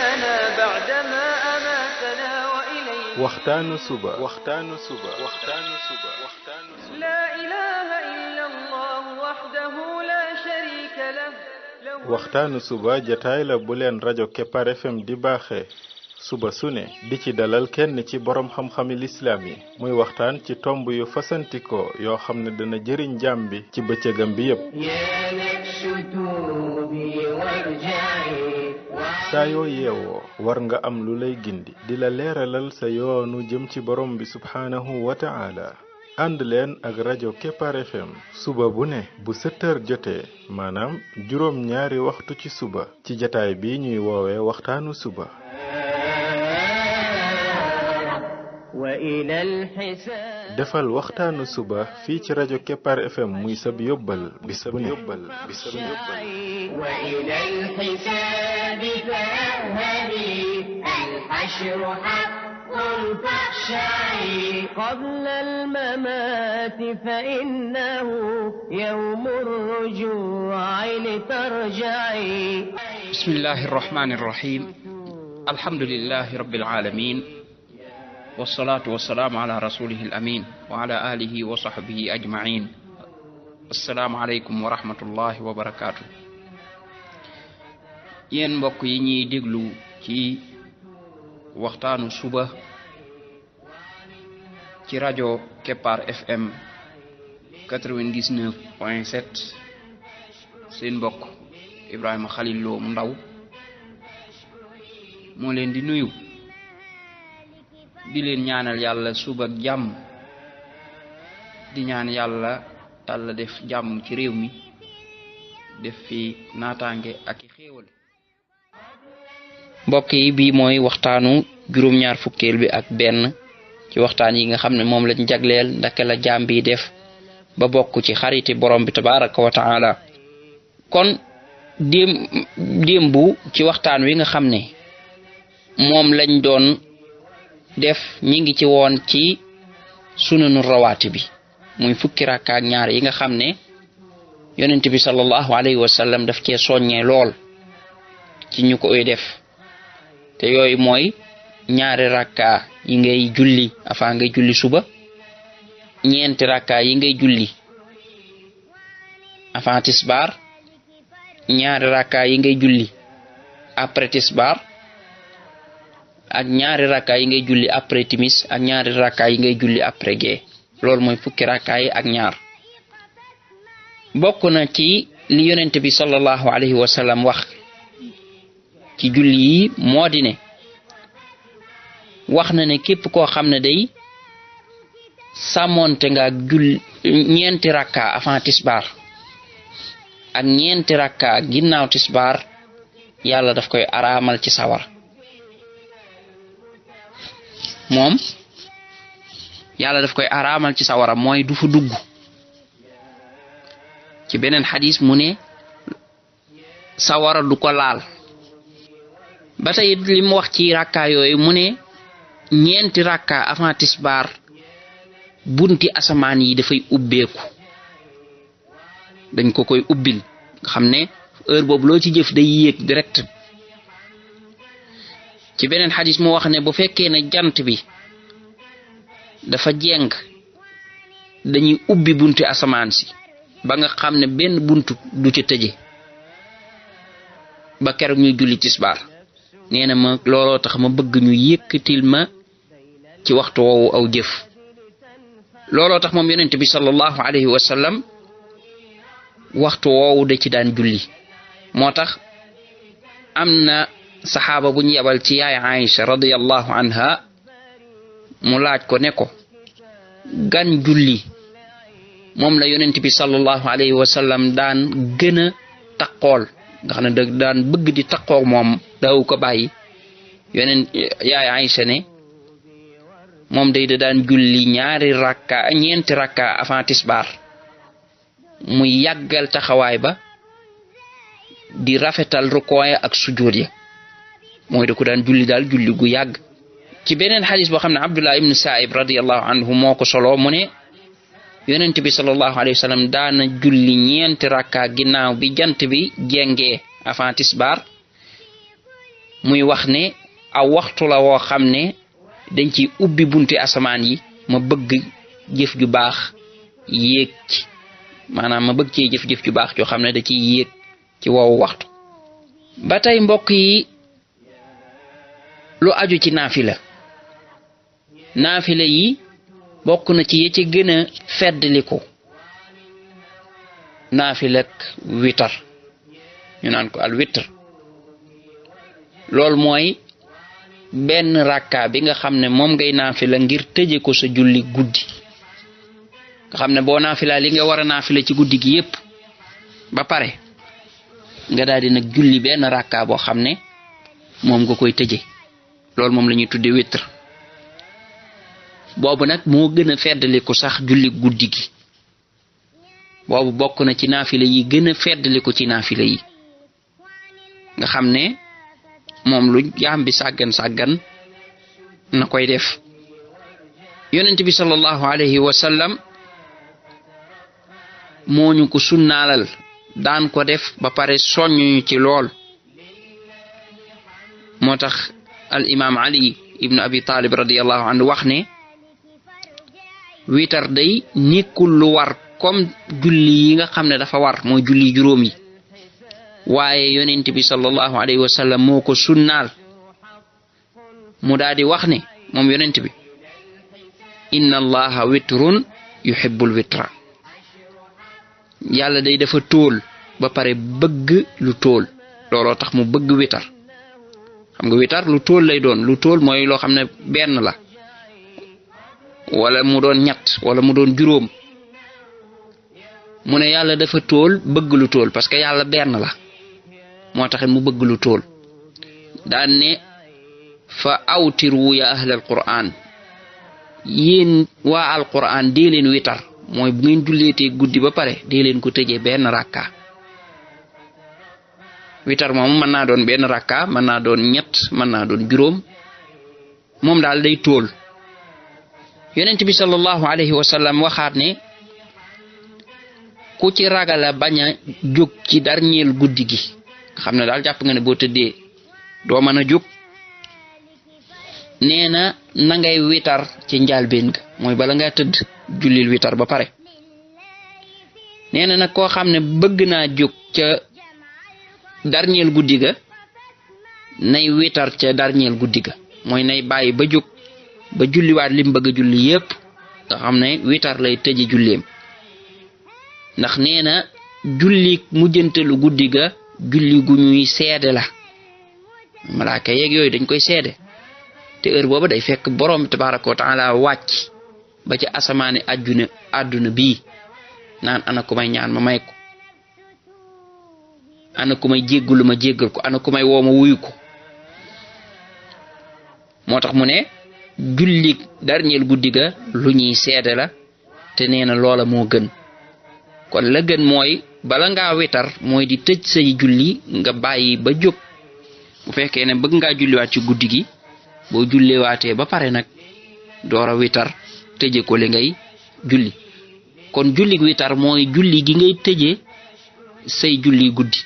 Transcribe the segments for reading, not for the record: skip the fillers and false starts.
أحيانا بعدما أماتنا وإليه waxtaanu suba لا إله إلا الله وحده لا شريك له waxtaanu suba jataay la bu leen rajo Kepar FM di baaxee suba su ne di ci dalal kenn ci borom xam-xami lislaam yi muy waxtaan ci tomb yu fasantikoo yoo xam ne dana jëriñ jaam bi ci bëccëgam bi yépp saa yoo yeewoo war nga am lu lay gindi di la leeralal sa yoonu jëm ci borom bi subhaanahu wa ta'ala ànd leen ak rajo Kepar FM suba bu ne bu 7h jotee maanaam juróom ñaari waxtu ci suba ci jataay bi ñuy woowee waxtaanu suba defal waxtaanu suba fii ci rajo Kepar FM muy sab yóbbal bis bu ne وإلى الحساب فاذهبي الحشر حق فاخشعي قبل الممات فإنه يوم الرجوع لترجعي بسم الله الرحمن الرحيم الحمد لله رب العالمين والصلاة والسلام على رسوله الأمين وعلى آله وصحبه أجمعين السلام عليكم ورحمة الله وبركاته yéen mbokk yi ñuy déglu ci waxtaanu suba ci rajo Kepar FM 99.7 seen mbokk Ibrahima Khalil Lo mu ndaw moo leen di nuyu di leen ñaanal yàlla suba ak jàmm di ñaan yàlla def jàmm ci réew mi def fi naataange ak xéewal mbokk yi bii mooy waxtaanu juróom-ñaar fukkeel bi ak benn ci waxtaan yi nga xam ne moom lañ jagleel ndaka la jaam bi def ba bokk ci xariti borom bi tabaraka wa taala kon démbu ci waxtaan wi nga xam ne moom lañ doon def ñi ngi ci woon ci sunanu rawaati bi muy fukki rakka ak ñaar yi nga xam ne yonent bi sallallahu alayhi wa sallam daf cee soññee lool ci ñu koy def te yooyu mooy ñaari rakka yi ngay julli avant ngay julli suba ñeenti rakka yi ngay julli avant tisbar ñaari rakka yi ngay julli après tisbar ak ñaari rakka yi ngay julli après timis ak ñaari rakka yi ngay julli après gee loolu mooy fukki rakka yi ak ñaar bokk na ci li yonent bi sallallahu alayhi wa sallam wax ci julli yi moo di ne wax na ne képp koo xam ne day sàmmoonte nga ak julli ñeenti rakka avant tisbar ak ñeenti rakka ginnaaw tisbar yàlla daf koy araamal ci sawar moom yàlla daf koy araamal ci sawara mooy du fa dugg ci beneen xadis mu ne sawara du ko laal ba tey li mu wax ci rakka yooyu mu ne ñeenti rakka avant tisbar bunti asamaan yi dafay ubbeeku dañ ko koy ubbil nga xam ne heure boobu loo ci jëf day yéeg direct ci beneen xadis mu wax ne bu fekkee ne jant bi dafa jeng dañuy ubbi bunti asamaan si ba nga xam ne benn buntu du ci tëje ba keroog ñuy julli tisbar nee na ma looloo tax ma bëgg ñu yëkkatil ma ci waxtu woowu aw jëf looloo tax moom yonent bi sallallahu alayhi wa sallam waxtu woowu da ci daan julli moo tax am na saxaaba bu ñu yebal ci yaay Aïcha radiyallahu anha mu laaj ko ne ko gan julli moom la yonent bi sallallahu alayhi wa sallam daan gën a taqool nga xam ne da daan bëgg di taqoo moom daawu ko bàyyi yonent yaay Aïcha ne moom day da daan julli ñeenti rakka avant tisbar muy yàggal taxawaay ba di rafetal rukooya ak sujuud ya mooy da ko daan julli daal julli gu yàgg ci beneen xadis boo xam ne Abdullah ibn Sa'ib radiyallahu anhu moo ko solo mu ne yonent bi sallallahu alayhi wa sallam daana julli ñeenti rakka ginnaaw bi jant bi jengee avant tisbar muy wax ne aw waxtu la woo xam ne dañ ci ubbi bunti asamaan yi ma bëgg jëf ju baax yéeg ci maanaam ma bëgg ci jëf ju baax joo xam ne da ciy yéeg ci woowu waxtu. ba tey mbokk yi lu aju ci naafila yi bokk na ci yi ci gën a feddliku naafilak witar ñu naan ko al witr. loolu mooy benn rakka bi nga xam ne moom ngay naafila ngir tëje ko sa julli guddi nga xam ne boo naafila li nga war a naafila ci guddi gi yépp ba pare nga daal di nag julli benn rakka boo xam ne moom nga koy tëje loolu moom la ñuy tudde witr. boobu nag moo gën a feddaliku sax julli guddi gi boobu bokk na ci naafila yi gën a feddaliku ci naafila yi nga xam ne moom lu jaam bi sàggan na koy def. yonent bi sallallahu alayhi wa sallam moo ñu ko sunnaalal daan ko def ba pare soññuñu ci lool. moo tax al imam Ali ibnu Abi Talib radiyallahu anhu wax ne witar day nekkul lu war comme julli yi nga xam ne dafa war mooy julli juróom yi waaye yonent bi sallallahu alayhi wa sallam moo ko sunnaal mu daal di wax ne moom yonent bi inna allaha witrun yuhibbul witra yàlla day dafa tóol ba pare bëgg lu tóol looloo tax mu bëgg witar. xam nga witar lu tóol lay doon lu tóol mooy loo xam ne benn la wala mu doon ñett wala mu doon juróom mu ne yàlla dafa tóol bëgg lu tóol parce que yàlla benn la moo taxit mu bëgg lu tóol daan ne fa awtiru ya ahlal qur'an yéen waa al qur'an dee leen witar mooy bu ngeen julleetee guddi ba pare dee leen ko tëjee benn rakka. witar moom mën naa doon benn rakka mën naa doon ñett mën naa doon juróom moom daal day tóol. yonent bi sallallahu alayhi wa sallam waxaat ne ku ci ragala bañ a jóg ci darñeel guddi gi nga xam ne daal jàpp nga ne boo tëddee doo mën a jóg nee na ngay witar ci njaalbeen ga mooy bala ngaa tëdd jullil witar ba pare. nee na nag koo xam ne bëgg naa jóg ca darñeel guddi ga nay witar ca darñeel guddi ga mooy nay bàyyi ba jóg ba julliwaat lim bëgg a julli yépp nga xam ne witar lay tëji julleem ndax nee na julli mujjantelu guddi ga julli gu ñuy seede la malaaka yeeg yooyu dañ koy seede te heure booba day fekk borom tabaraka wa taala wàcc ba ci asamaani àdduna bii naan ana ku may ñaan ma may ko ana ku may jéggalu ma jéggal ko ana ku may woo ma wuyu ko. moo tax mu ne julli darñeel guddi ga lu ñuy seede la te nee na loola moo gën. kon la gën mooy bala ngaa witar mooy di tëj say julli nga bàyyi ba jóg bu fekkee ne bëgg ngaa julliwaat ci guddi gi boo jullewaatee ba pare nag door a witar tëje ko li ngay julli. kon julli witar mooy julli gi ngay tëje say julli guddi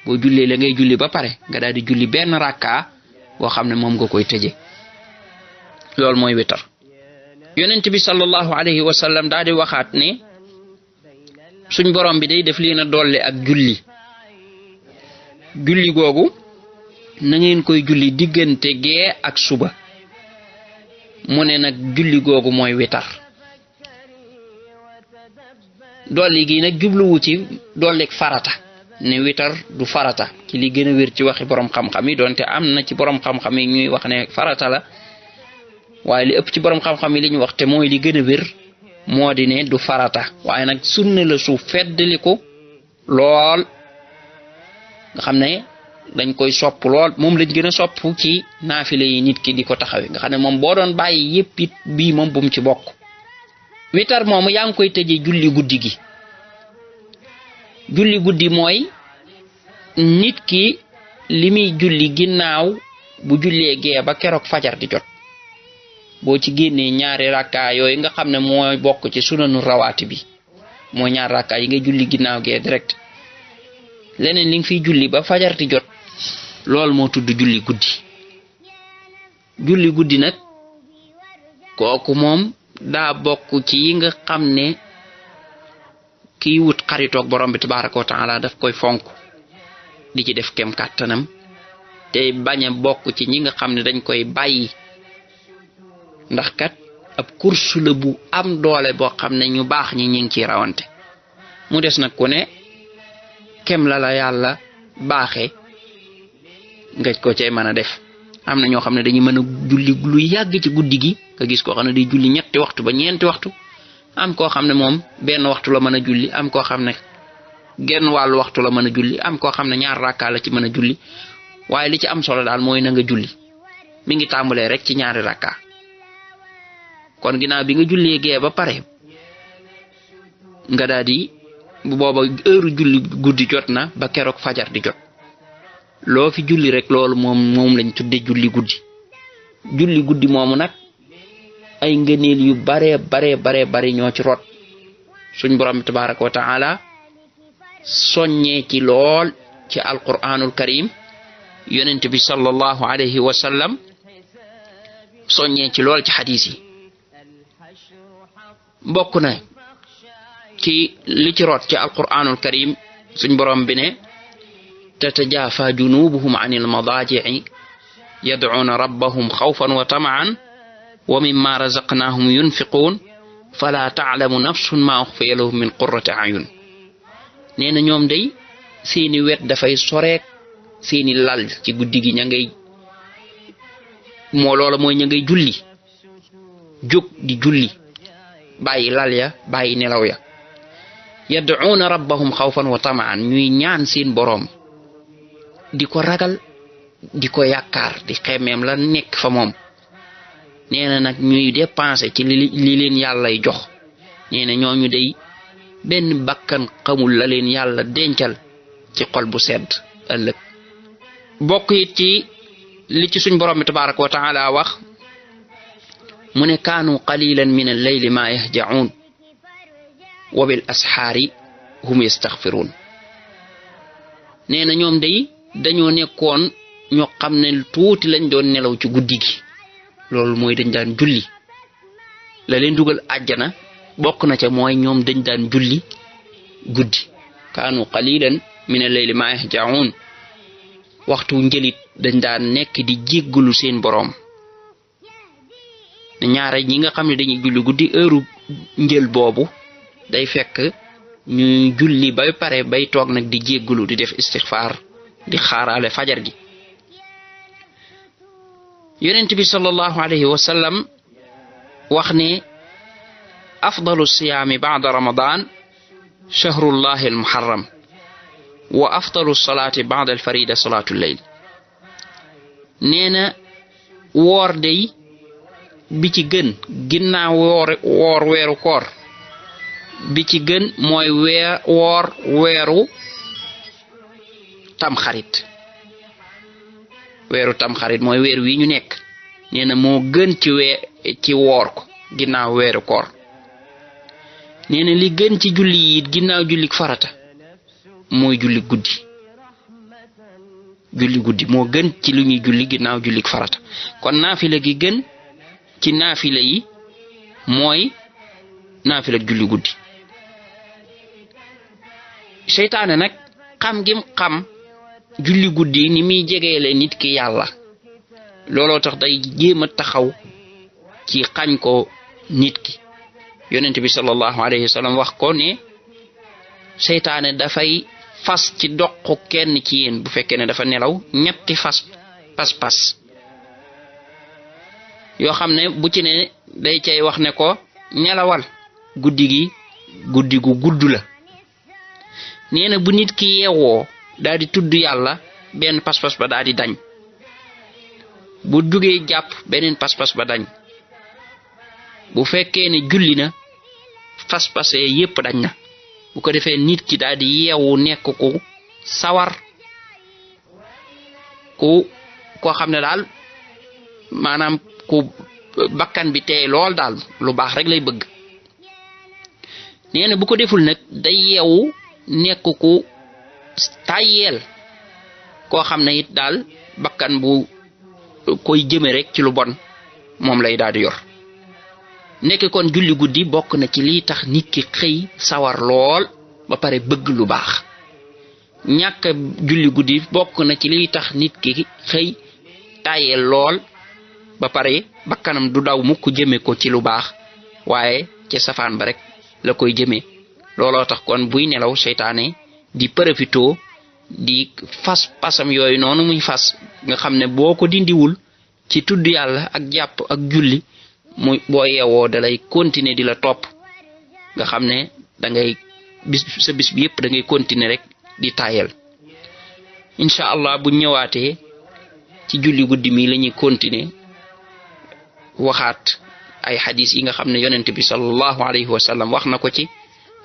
boo jullee la ngay julli ba pare nga daal di julli benn rakka boo xam ne moom nga koy tëje loolu mooy witar. yonent bi sallallahu alayhi wa sallam daal di waxaat ne suñ borom bi day def leen a dolli ak julli googu na ngeen koy julli diggante gee ak suba mu ne nag julli googu mooy witar. dolli gi nag jubluwu ci dollik farata ne witar du farata ci li gën a wér ci waxi borom xam-xam yi donte am na ci borom xam-xam yi ñuy wax ne farata la waaye li ëpp ci borom xam-xam yi li ñu wax te mooy li gën a wér moo di ne du farata waaye nag sunna la su feddliku lool nga xam ne dañ koy sopp lool moom lañ gën a sopp ci naafile yi nit ki di ko taxawe nga xam ne moom boo doon bàyyi yépp it bii moom bu mu ci bokk. witar moomu yaa ngi koy tëje julli guddi gi. julli guddi mooy nit ki li muy julli ginnaaw bu jullee gee ba keroog fajar di jot boo ci génnee ñaari rakka yooyu nga xam ne mooy bokk ci sunanu rawaati bi mooy ñaar rakka yi ngay julli ginnaaw gee direct leneen li nga fiy julli ba fajar di jot loolu moo tudd julli guddi. julli guddi nag kooku moom daa bokk ci yi nga xam ne kiy wut xaritoog borom bi tabaraka wa taala daf koy fonk di ci def kem kàttanam te bañ a bokk ci ñi nga xam ne dañ koy bàyyi, ndax kat ab course la bu am doole boo xam ne ñu baax ñi ngi ciy rawante. mu des nag ku ne kem la yàlla baaxee nga ko cay mën a def. am na ñoo xam ne dañuy mën a julli lu yàgg ci guddi gi nga gis koo xam ne day julli 3 waxtu ba 4 waxtu. am koo xam ne moom 1 waxtu la mën a julli, am koo xam ne genn wàllu waxtu la mën a julli, am koo xam ne 2 rakka la ci mën a julli. waaye li ci am solo daal mooy na nga julli. mi ngi tàmbalee rek ci 2 rakka. kon ginnaaw bi nga jullee gee ba pare nga daal di bu booba heure julli guddi jot na ba keroog fajar di jot. loo fi julli rek loolu moom lañ tudde julli guddi. julli guddi moomu nag ay ngëneel yu bare ñoo ci rot. suñ borom tabaraka wa taala soññee ci lool ci alquranul karim, yonent bi sallallahu alayhi wa sallam soññee ci lool ci xadis yi. bokk na ci li ci rot ci alquranul karim suñ borom bi ne تتجافى جنوبهم عن المضاجع يدعون ربهم خوفا وطمعا ومما رزقناهم ينفقون فلا تعلم نفس ما أخفي لهم من قرة أعين. neena ñoom day seeni wet dafay soreek seeni lal ci guddi gi ña ngay moo loola mooy ña ngay julli jóg di julli bàyyi lal ya bàyyi nelaw ya. yad'uuna rabbahum xawfan wa tamaan ñuy ñaan seen boroom di ko ragal di ko yaakaar di xemeem la nekk fa moom. nee na nag ñuy dépenser ci li leen yàllay jox. nee na ñooñu day benn bakkan xamul la leen yàlla dencal ci xol bu sedd ëllëg. bokk it ci li ci suñ borom bi tabaraka wa taala wax mu ne kaanu qalilan min al-layli ma yahja'un wa bil asxaari hum yastaghfirun. nee na ñoom day dañoo nekkoon ñoo xam ne tuuti lañ doon nelaw ci guddi gi. loolu mooy dañ daan julli. la leen dugal àjjana bokk na ca mooy ñoom dañ daan julli guddi. kaanu qalilan min al-layli ma yahja'un. waxtu njëlit dañ daan nekk di jéggalu seen boroom. ñaara ñi nga xam ne dañuy julli guddi heure njël boobu day fekk ñuy julli bay pare bay toog nag di jéggalu di def istighfar di xaaraale fajar gi. yonent bi sallallahu alayhi wa sallam wax ne afdalu siyaami ba'da ramadan shahrullahi almuharram wa afdalu salaati ba'da alfarida salaatu layl. nee na woor day bi ci gën ginnaaw woor weeru koor bi ci gën mooy woor weeru tamxarit. weeru tamxarit mooy weer wi ñu nekk. nee na moo gën ci woor ko ginnaaw weeru koor. nee na li gën ci julli yi ginnaaw jullik farata mooy julli guddi. julli guddi moo gën ci lu ñuy julli ginnaaw jullik farata. kon naafila gi gën ci naafila yi mooy naafila julli guddi. seytaane nag xam gim xam julli guddi ni muy jegeele nit ki yàlla looloo tax day jéem a taxaw ci xañ ko nit ki. yonent bi sallallahu alayhi wa sallam wax ko ne seytaane dafay fas ci doqu kenn ci yéen bu fekkee ne dafa nelaw 3 pas yoo xam ne bu ci ne day cay wax ne ko nelawal guddi gi guddi gu gudd la. nee na bu nit ki yeewoo daal di tudd yàlla benn pas-pas ba daal di dañ. bu jugee jàpp beneen pas-pas ba dañ. bu fekkee ne julli na pas-pas yépp dañ na. bu ko defee nit ki daal di yeewu nekk ku sawar koo xam ne daal maanaam ku bakkan bi tey lool daal lu baax rek lay bëgg. nee na bu ko deful nag day yeewu nekk ku tàyyeel koo xam ne it daal bakkan bu koy jëme rek ci lu bon moom lay daal di yor. nekk kon julli guddi bokk na ci lii tax nit ki xëy sawar lool ba pare bëgg lu baax. ñàkk julli guddi bokk na ci lii tax nit ki xëy tayel lool ba pare bakkanam du daw mukk jëme ko ci lu baax waaye ci safaan ba rek la koy jëme. looloo tax kon buy nelaw seytaane di profito di fas pasam yooyu noonu muy fas nga xam ne boo ko dindiwul ci tudd yàlla ak jàpp ak julli muy boo yeewoo dalay continuer di la topp nga xam ne da ngay bis bi yépp da ngay continuer rek di tayel. incha allah bu ñëwaatee ci julli guddi mi la ñuy continuer waxaat ay hadis yi nga xam ne yonent bi sallallahu alayhi wa sallam wax na ko ci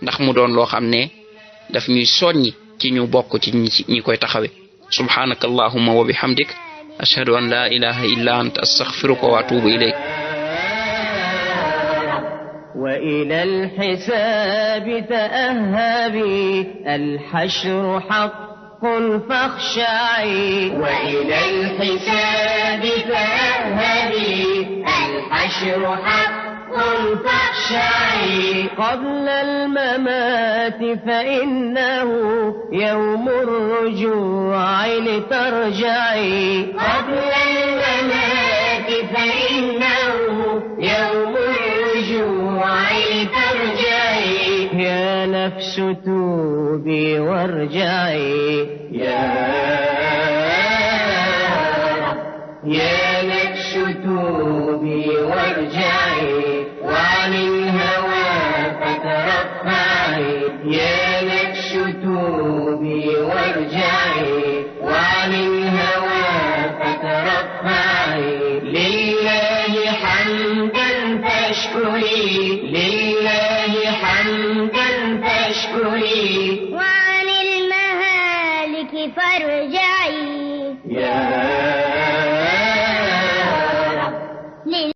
ndax mu doon loo xam ne daf ñuy soññi ci ñu bokk ci ñi koy taxawe. subhanaka allahumma wa bihamdik ashhadu an la ilaha illa anta astaghfiruka wa atubu ilayk. وإلى الحساب تأهبي الحشر حق فاخشعي وإلى الحساب تأهبي الحشر حق فاخشعي قبل الممات فإنه يوم الرجوع لترجعي قبل الممات فإنه يوم الرجوع لترجعي يا نفس توبي وارجعي يا نفس توبي وارجعي وعن الهوى فترفعي يا نفس توبي وارجعي وعن الهوى فترفعي لله حمدا فاشكري لله حمدا فاشكري وعن المهالك فارجعي